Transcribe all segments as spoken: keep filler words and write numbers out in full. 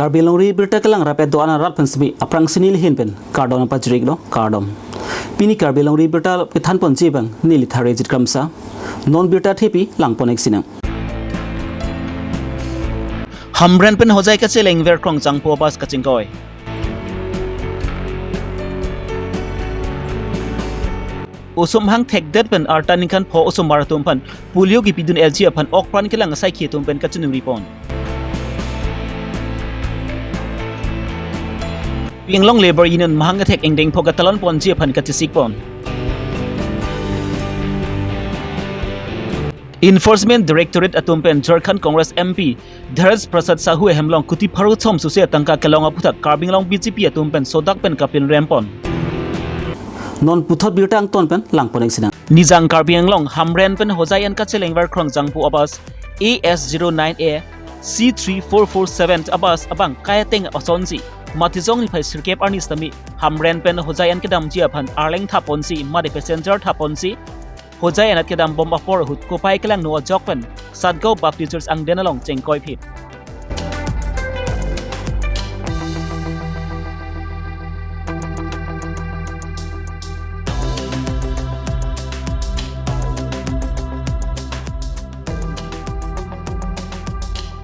Karbi Longri Birta kelang rapet do-an arat pen semi aphrang si neli ahin pen kardom pajirlo, kardom. Pini Karbi Longri Birta kethan ponji abang neli Tharejit Kramsa. Non birta thepi lang pon-ik sinang. Hamren pen Hojai kachelengver krong jangpo abas kachingkoi. Osomar hang thekdet pen arta ningkan pho osomar atum aphan polio kipidun-etji aphan okpran kelang asaikhi atum pen kachiningri pon. Karbi Anglong Labour Union mahang kethek ingdeng pho katalon ponji aphan kachesik pon. Enforcement Directorate atum pen Jharkhand Congress M P Dheeraj Prasad Sahu ahem along kuti pharo thom suse atangka kelong aphuthak Karbi Anglong B J P atum pen sodak pen kapinrem pon. Non puthot birta angton pen lang pon-ik sinang. Nijang Karbi Anglong Hamren pen Hojai an kachelengver krong jangpo abas A S zero nine A C three four four seven abas abang kai ateng asonsi Matijong niphai sirkep arni sitame Hamren pen Hojai an kedamji aphan arleng thap ponsi mate passenger thap ponsi Hojai anat kedam bom apor ahut kopai kelangno ajok pen Satgaon Baptist Church angden along chengkoi phit.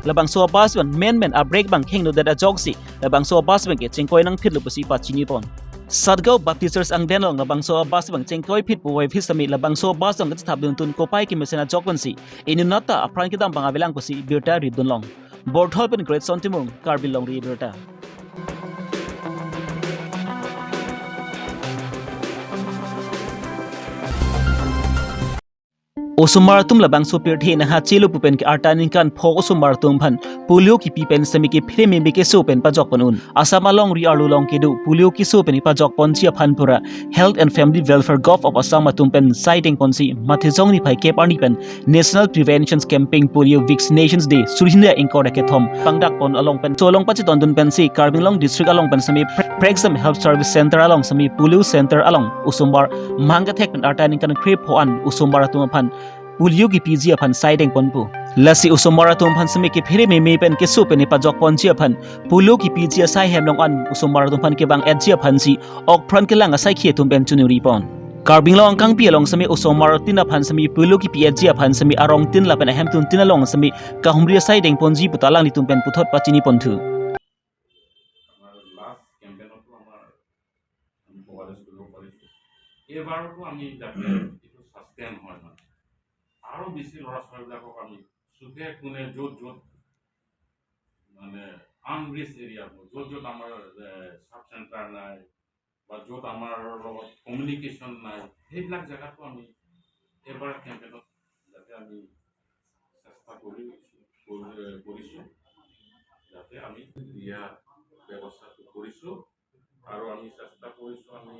Labangso abas pen menmen abrek abang khengnodet ajoksi labangso abas abang ke chengkoi nangphitlo pusi pachini pon. Satgaon Baptist Church angden along labangso abas abang chengkoi phit puvoiphit sitame labangso abas abang kachethap duntun kopai kemesen ajok pensi inut anat ta apran kedam abang avelang pusi birta ripdun long. Borthol pen Greatson Timung, Karbi Longri Birta. Osomar atum labangso pirthe nangha chelo pu pen ke arta ningkan pho osomar atum aphan polio kipi pen semi kephere meme keso pen pajok pon un. Assam alongri arlo along kedo polio keso pen pajok ponji aphan pura Health and Family Welfare Gov of Assam atum pen saideng ponsi Matijong niphai kep arni pen National Prevention Campaign Polio Vaccinations Day suri hini ingkoi ra kethom pangdak pon along pen solong pachetondun pensi Karbi Anglong District along pen semi Pre-, Prexam Health Service Center along semi Polio Center along osomar mahang kethek pen arta ningkan krepho an osomar atum aphan polio kipiji aphan saideng ponpo. Lasi osomar atum aphan semi kephere meme pen keso pen pajok ponji aphan polio kipiji asai hem along an osomar atum aphan kevang-etji aphansi okpran kelang asaikhi atum pen chiningri pon. Karbi Anglong angkangpi along semi osomar tin aphan semi polio kipi-etji aphan semi arong tin lapen ahemtun tin along semi kahumri asaideng ponji puta alanglitum pen puthot pachini ponthu. আমাৰ লাষ্ট কেম্পেইনতো আমাৰ আমি কভাৰেজ কৰিব পাৰিছোঁ। এইবাৰতো আমি যাতে এইটো ছাষ্টেইন হয়, মানে আৰু বেছি ল'ৰা ছোৱালীবিলাকক আমি চুকে কোণে য'ত য'ত মানে আনৰিচ এৰিয়াবোৰ, য'ত য'ত আমাৰ ছাব চেণ্টাৰ নাই বা য'ত আমাৰ লগত কমিউনিকেশ্যন নাই, সেইবিলাক জেগাতো আমি এইবাৰ কেম্পেইনত যাতে আমি চেষ্টা কৰি, কৰি, কৰিছোঁ, যাতে আমি দিয়া ব্যৱস্থাটো কৰিছোঁ। আৰু আমি চেষ্টা কৰিছোঁ, আমি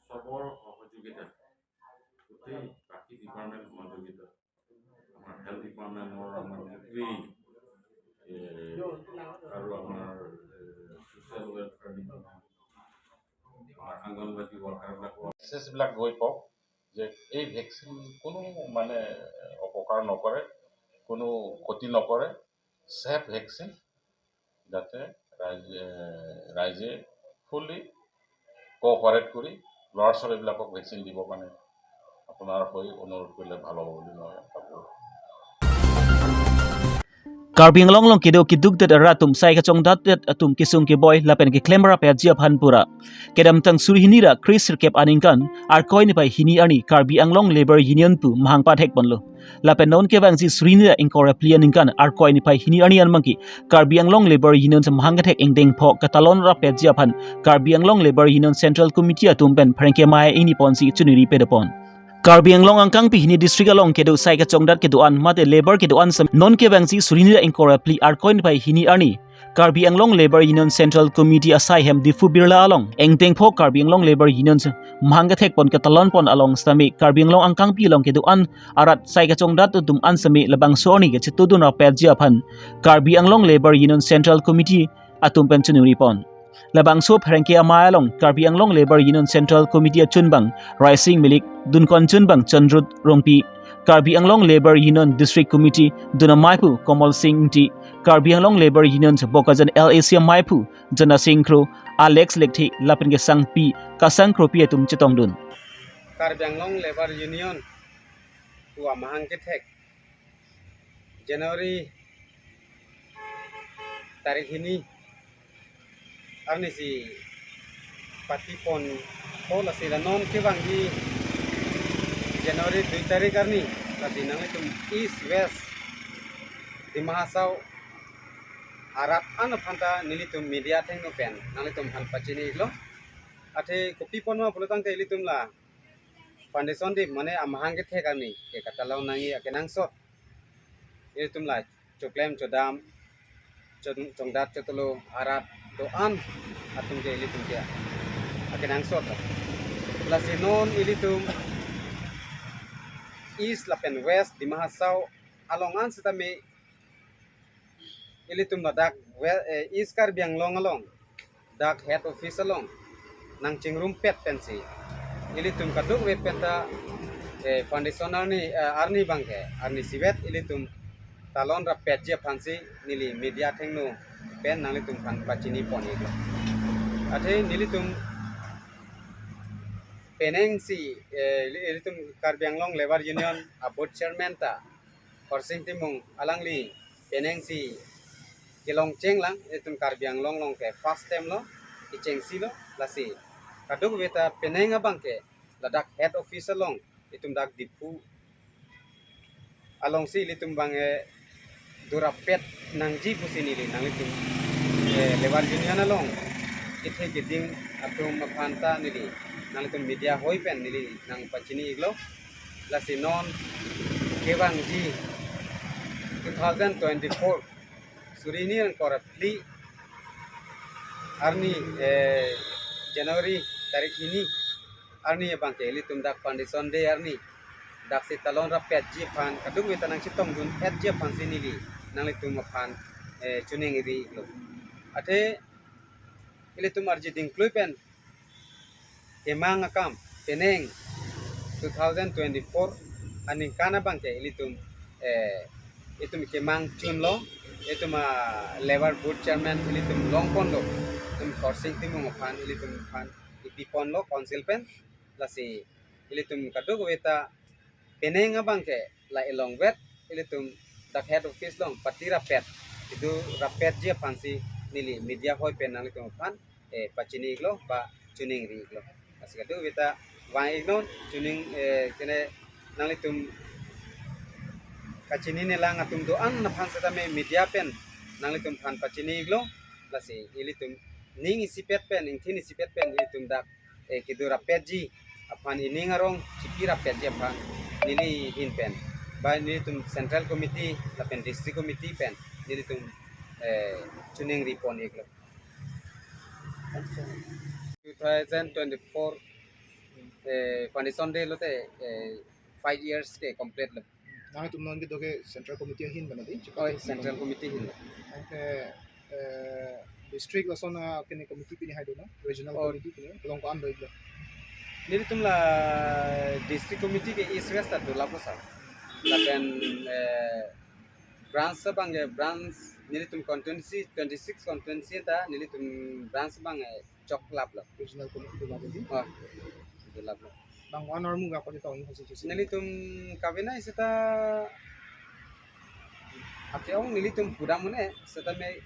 চবৰ সহযোগিতা, গোটেই বাকী ডিপাৰ্টমেণ্ট সহযোগিতা, আমাৰ হেল্থ ডিপাৰ্টমেণ্টৰ, আমাৰ গোটেই, এ, আৰু আমাৰ, এ, ছ'চিয়েল ৱেলফেয়াৰ ডিপাৰ্টমেণ্ট, আমাৰ অংগনবাদী ৱৰ্কাৰবিলাকৰ মেছেজবিলাক গৈ পাওক যে এই ভেকচিন কোনো মানে অপকাৰ নকৰে, কোনো ক্ষতি নকৰে, ছেফ ভেকচিন, যাতে ৰাইজে, ৰাইজে ফুল্লি কোঅপাৰেট কৰি ল'ৰা ছোৱালীবিলাকক ভেকচিন দিব কাৰণে আপোনাৰ হৈ অনুৰোধ কৰিলে ভাল হ'ব বুলি মই ভাবোঁ। Karbi Anglong along kedo keduk det arat atum sai kachongdat det atum kesung keboi lapen keklem rapetji aphan pura kedamtang suri hini ra kre sirkep aningkan Arkoi niphai hini arni Karbi Anglong Labour Union pu mahang pathek ponlo. Lapen non kevangji suri hini ra ingkoi ra phli aningkan Arkoi niphai hini arni anbangke Karbi Anglong Labour Union mahang kethek ingdeng pho katalon rapetji aphan Karbi Anglong Labour Union Central Committee atum pen pherangke amei ingni ponsi chiningri pado pon. Karbi Anglong angkangpi hini district along kedo sai kachongdat kedo-an mate labour kedo-an semi non kevangji suri hini ra ingkoi ra phli Arkoi niphai hini arni Karbi Anglong Labour Union Central Committee asai hem Diphu Birla along ingdeng pho Karbi Anglong Labour Union mahang kethek pon katalon pon along sitame Karbi Anglong angkangpi along kedo-an arat sai kachongdat atum an semi labangso arni kachetudun rapetji aphan Karbi Anglong Labour Union Central Committee atum pen chiningri pon. Labangso pherangke amei along Karbi Anglong Labour Union Central Committee achunbang Raising Milik, dunkon chunbang Chandrut Rongpi, Karbi Anglong Labour Union District Committee dun amei pu Komol Sing Ingti, Karbi Anglong Labour Union Bokajan L A C maiphu Jana Singh Kro, Alex Lekthe lapen ke sangpi kasang kropi atum chetongdun. Karbi Anglong Labour Union pu amahang kethek January tarik hini arni si patipon po, lasi la non kevangji January dui tarik arni, lasi nanglitum East West Dima Hasao arat an aphanta nelitum media athengno pen nanglitum aphan pachini iklo. Athe kopi ponma pulotangte ilitum la foundation day mane amahang kethek arni ke katalon nangji akenangsot ilitum la choklem chodam chong-, chongdat chotolo arat do-an atum ke ilitum ke akenangsot. Lasi non ilitum East lapen West Dima Hasao along an sitame ilitum ladak we-, eh, East Karbi Anglong along dak head office along nangchingrumpet pensi ilitum kadokave penta, eh, foundation arni, eh, arni abangke arni isivet ilitum talon rappetji aphansi neli media athengno pen nanglitum aphan pachini pon iklo. Athe nelitum penang si, eh, ili-, ilitum Karbi Anglong Labour Union a board chairman ta Khorsing Timung alangli penang si kelong chenglang, itum Karbi Anglong along ke first time lo, kechengsi lo, lasi kadokave ta penang abangke ladak head office along, itum dak Diphu alongsi ilitum abang, eh, do rappet nangji pusi neli nanglitum, eh, Labour Union along kethe keding atum aphanta neli nanglitum media hoi pen neli nangpachini iklo. Lasi non kevangji two thousand twenty-four suri hini ingkoi ra phli arni, eh, January tarik hini arni abangke ilitum dak foundation day arni daksi talon rappetji aphan kadokave ta nangchetongdun-etji aphansi neli nanglitum aphan, eh, choningri iklo. Athe ilitum arje dingklui pen kemang akam penang two thousand twenty-four aningkan abangke ilitum, eh, itum kemang chunlo, itum a Labour Board Chairman ilitum longponlo, itum Khorsing Timung aphan ilitum aphan ipi ponlo council pen, lasi ilitum kadokave ta penang abangke la elongvet ilitum dak head office along pati rappet, itum rappetji aphansi neli media hoi pen nanglitum aphan, eh, pachini iklo ba choningri iklo. Lasi kadokave ta vang iknon choning, eh, kene nanglitum kachinine lang atum do-an aphan setame media pen nanglitum aphan pachini iklo. Lasi ilitum ning isipet pen, ingthin isipet pen ilitum dak, eh, kedo rappetji aphan, ining arong chipi rappetji aphan neli ahin pen ba nelitum Central Committee lapen District Committee pen nelitum, eh, choningri pon iklo. Two thousand twenty-four, eh, foundation day lote, eh, five years ke complete lo. Nangtum non kedo ke Central Committee ahin pen adi? Oh, Central Committee ahin lo. Anke, eh, district lason a kene committee pini hai do na? Regional Oh. Committee pini, kelong ko-an do iklo? Nelitum la District Committee ke East West ta dolapo sir. Lapen, eh, branch abangke branch nelitum constituency twenty-six constituency ta nelitum branch abangke choklaplo. Regional Committee dolap adi? Oh, dolaplo. Bang one hour mu ga kali tong ini hasil sisi. Nelitum kavenai seta ake-ong nelitum pudam un-e setame,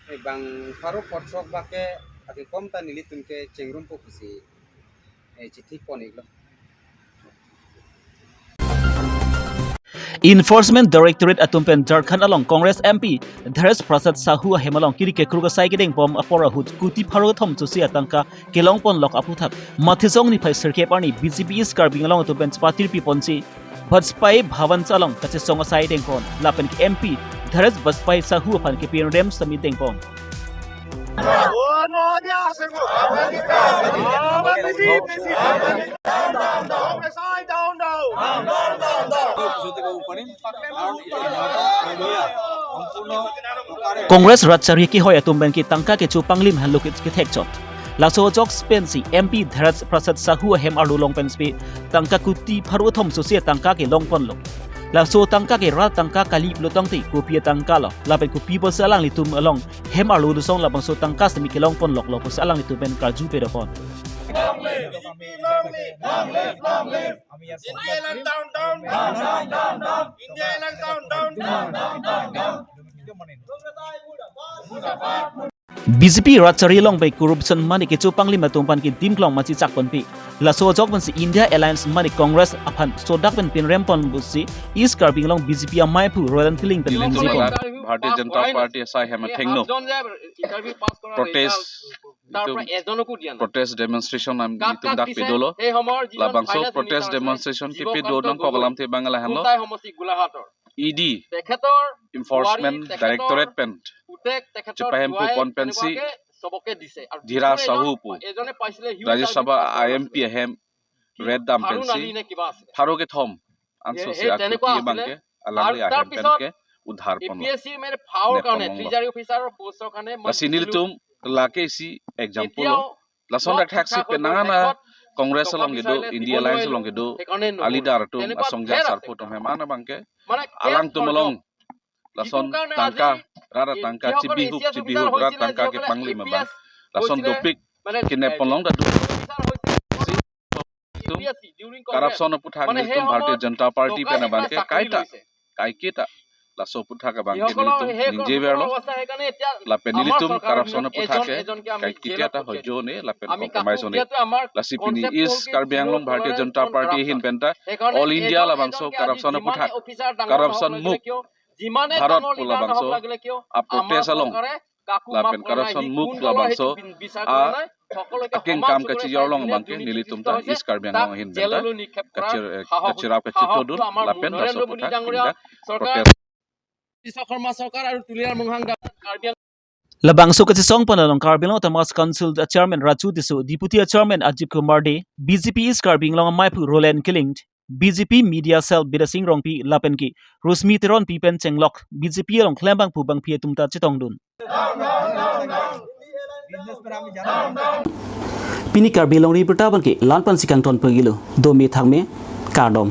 eh, bang pharo phongo throk abangke akekom ta nelitum kechengrum po pusi, eh, chithi pon iklo. Enforcement Directorate atum pen Jharkhand along Congress M P Dheresh Prasad Sahu ahem along kiri kekruk asai kedengpon apor ahut kuti pharo kethom chosi atangka kelongponlok aphuthak Mathisong niphai sirkep arni B J P East Karbi Anglong atum pen chepatirpi ponsi Vajpayee Bhawan along kachesong asai dengpon lapen ke M P Dheresh Vajpayee Sahu aphan kepi rem sami dengpon. Congress rat charhi kehoi atum pen ke tangka kecho panglim henlo kethekchot. Laso ajok pensi M P Dheresh Prasad Sahu ahem arlo along pensi tangka kuti pharo kethom chosi tangka kelongponlo. Laso tangka ke rat tangka kali pulo tangte kopi atangka lo, lapen kopi pusi alanglitum along hem arlo dusong labangso tangka semi kelong ponlok lo pusi alanglitum pen karju pedopon. India lang down, down, down, down, down. India lang down, down, down, down, down, down. B J P rat chari along bai corruption mane kecho panglim atum aphan ke dimklong machi chakponpi. Laso ajok pensi India Alliance mane Congress aphan sodak pen pinrem pon pusi East Karbi Anglong B J P amei aphu Roland Killing pen ningje pon. ভাৰতীয় জনতা পাৰ্টীয়ে চাই হেমে ঠেংনো protest, protest demonstration ইটো ডাক পেদলো। লাবাংছ' protest demonstration কিপেদো nangkok alamthe abang lahelo, E D, enforcement directorate pen chepahemphu pon pensi Dhira Sahu pu, Rajya Sabha M P ahem red dam pensi pharo kethom anso se akoti abang ke alangli ahem pen ke udhar ponlo. Nep ponlonglo. Lasi nelitum lake isi example lo. Lason dak thaksi penang ana Congress along kedo, India Alliance along kedo, a leader atum, asong ja sarpo atum hem ana abang ke alangtum along lason tangka, rat atangka chibihup chibihup rat tangka kepanglim abang lason dopik kenep ponlong dadu. Tum corruption aputhak nelitum Bharatiya Janata Party pen abang ke kaita, kaiketa laso aputhak abang ke nelitum ningjeverlo. Lapen nelitum corruption aputhak ke kaiketa ta hojo ne lapen compromise ne. Lasi pini East Karbi Anglong Bharatiya Janata Party ahin penta All India labangso corruption aputhak, corruption mukt Bharat pu labangso a protest along lapen corruption mukt labangso a akeng kam kachijor along abang ke nelitum ta East Karbi Anglong ahin penta kachir, eh, kachirap kachitodun lapen laso aputhak pinta protest. Labangso kachesong pon along Karbi Anglong Autonomous Council a Chairman Raju Tisso, Deputy a Chairman Ajib Kumar Dey, B J P East Karbi Anglong amei aphu Roland Killing, B J P Media Cell Bidya Sing Rongpi lapen ke Rosmi Teronpi pen chenglok B J P along klembangphu bangphi atum ta chetongdun. Pini Karbi Longri Abirta abang ke la-an pensi kangton pagilo, dome thakme, kardom.